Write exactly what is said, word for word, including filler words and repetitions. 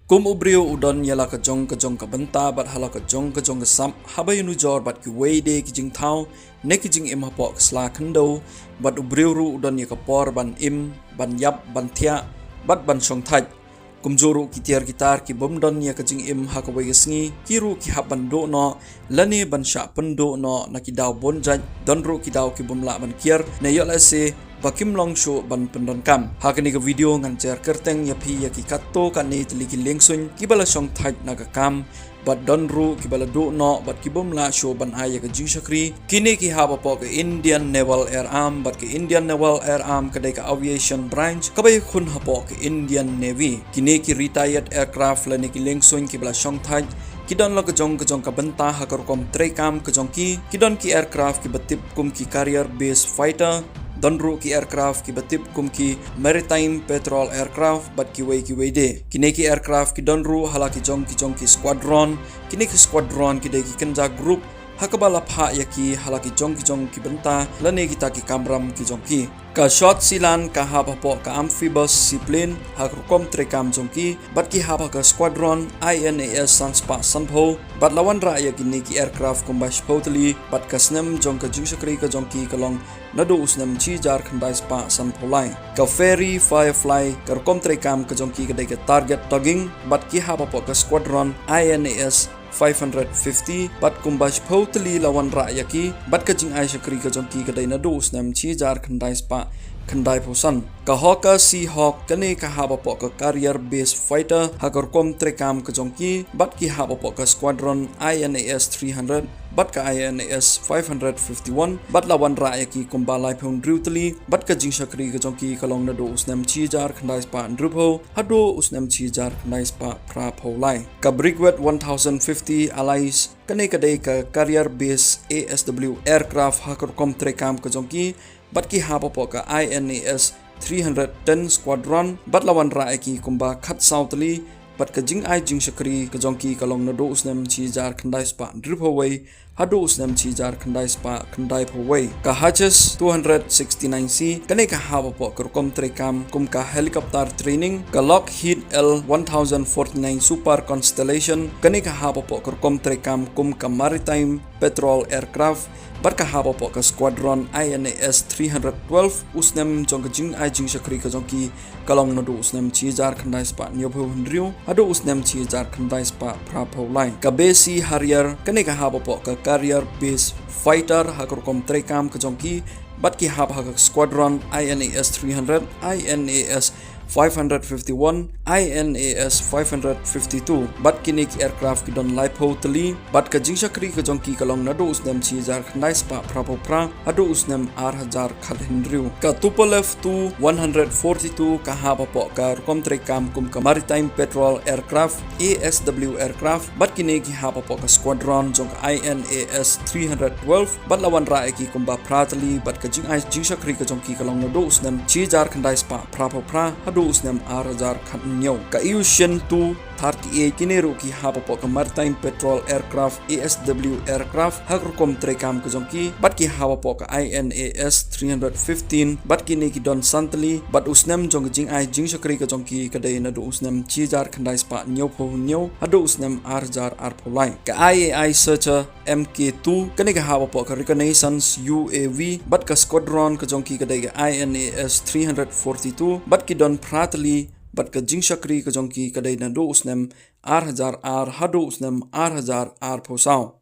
Kum u briew u don ïa la ka jong ka jong ka bynta bad ha la ka jong ka jong ka sap, haba ïanujor bad kiwei de ki jingthaw ne ki jingim hapoh ka sla khyndew, bad u briew ruh u don ïa ka por ban im, ban ïap, ban thiah, bad ban shongthait. Kumjuh ruh ki tiar ki tar ki bym don ïa ka jingim ha kawei ka sngi, ki ruh ki hap ban duh noh, lane ban shah pynduh noh na ki daw bun jait, don ruh ki daw ki bym lah ban kiar, ne ïoh lehse ba kim long shuh ban pyndonkam. Ha kane ka video ngan share kyrteng ïa phi ïa ki katto katne tylli ki liengsuiñ kiba la shongthait na ka kam, bad don ruh kiba la duh noh bad ki bym lah shuh ban ai ïa ka jingshakri. Kine ki hap hapoh ka Indian Naval Air Arm, bad ka Indian Naval Air Arm ka dei ka aviation branch kaba ïakhun hapoh ka Indian Navy. Kine ki retired aircraft lane ki liengsuiñ kiba la shongthait ki don la ka jong ka jong ka bynta ha ka rukom treikam ka jong ki. Ki don ki aircraft kiba tip kum ki carrier based fighter, don ruh ki aircraft kiba tip kum ki maritime patrol aircraft bad kiwei kiwei de. Kine ki aircraft ki don ruh ha la ki jong ki jong ki squadron. Kine ki squadron ki dei ki kynja group ha kaba la phah ïa ki ha la ki jong ki jong ki bynta lane kita ki kamram ki jong ki. Ka Short Sea Lan ka hap hapoh ka amphibious seaplane ha ka rukom treikam jong ki, bad ki hap ha ka squadron I N A S san spah sanphew, bad la wanrah ïa kine ki aircraft kumba shiphew tylli, bad ka snem jong ka jingshakri ka jong ki ka long naduh u snem shi hajar khyndai spah sanphew lai. Ka Fairey Firefly ka rukom treikam ka jong ki ka dei ka target tugging, bad ki hap hapoh ka squadron I N A S five hundred fifty, bad kumba shiphew tylli la wanrah ïa ki, bad ka jingai shakri ka jong ki ka dei naduh u snem shi hajar khyndai spah khyndaiphew san. Ka Hawker Seahawk kane ka hap hapoh ka carrier based fighter ha ka rukom treikam ka jong ki, bad ki hap hapoh ka squadron I N A S three hundred, bad ka I N A S five hundred fifty-one, bad la wanrah ïa ki kumba laiphew hynriew tylli, bad ka jingshakri ka jong ki ka long naduh u snem shi hajar khyndai spah hynriewphew haduh u snem shi hajar khyndai spah phraphew lai. Ka Breguet one thousand fifty Alice kane ka dei ka carrier based A S W aircraft ha ka rukom treikam ka jong ki, bad ki hap hapoh ka I N A S three hundred ten squadron, bad la wanrah ïa ki kumba khatsaw tylli, bad ka jingai jingshakri ka jong ki ka long naduh u snem shi hajar khyndai spah hynriewphew wei haduh u snem shi hajar khyndai spah khyndaiphew wei. Ka H S two hundred sixty-nine C kane ka hap hapoh ka rukom treikam kum ka helicopter training. Ka Lockheed L one thousand forty-nine Super Constellation kane ka hap hapoh ka rukom treikam kum ka maritime patrol aircraft, bad ka hap hapoh ka squadron I N A S three hundred twelve u snem jong ka jingai jingshakri ka jong ki ka long naduh u snem shi hajar khyndai spah hynñiewphew hynriew haduh u snem shi hajar khyndai spah phraphew lai. Ka Bessie Harrier kane ka hap hapoh ka carrier based fighter ha ka rukom treikam ka jong ki, bad ki hap ha ka squadron I N A S three hundred, I N A S five hundred fifty-one, I N A S five hundred fifty-two, bad kine ki aircraft ki don laiphew tylli, bad ka jingshakri ka jong ki ka long naduh u snem shi hajar khyndai spah phraphew phra haduh u snem ar hajar khathynriew. Ka Tupolev Tu one hundred forty-two ka hap hapoh ka rukom treikam kum ka maritime patrol aircraft, A S W aircraft, bad kine ki hap hapoh ka squadron jong ka I N A S three hundred twelve, bad la wanrah ïa ki kumba phra tylli, bad ka jingai jingshakri ka jong ki ka long naduh u snem shi hajar khyndai spah phraphew phra haduh u snem ar hajar khathynñiew. Ka Ilyushin Tu thirty-eight kine ruh ki hap hapoh ka maritime patrol aircraft, A S W aircraft, ha ka rukom treikam ka jong ki, bad ki hap hapoh ka I N A S three hundred fifteen, bad kine ki don san tylli, bad u snem jong ka jingai jingshakri ka jong ki ka dei naduh u snem shi hajar khyndai spah hynñiewphew hynñiew haduh u snem ar hajar arphew lai. Ka I A I Searcher M K two kane ka hap hapoh ka reconnaissance U A V, bad ka squadron ka jong ki ka dei ka I N A S three hundred forty-two, bad ki don phra tylli, bad ka jingshakri ka jong ki ka dei naduh u snem ar hajar ar haduh u snem ar hajar arphew saw.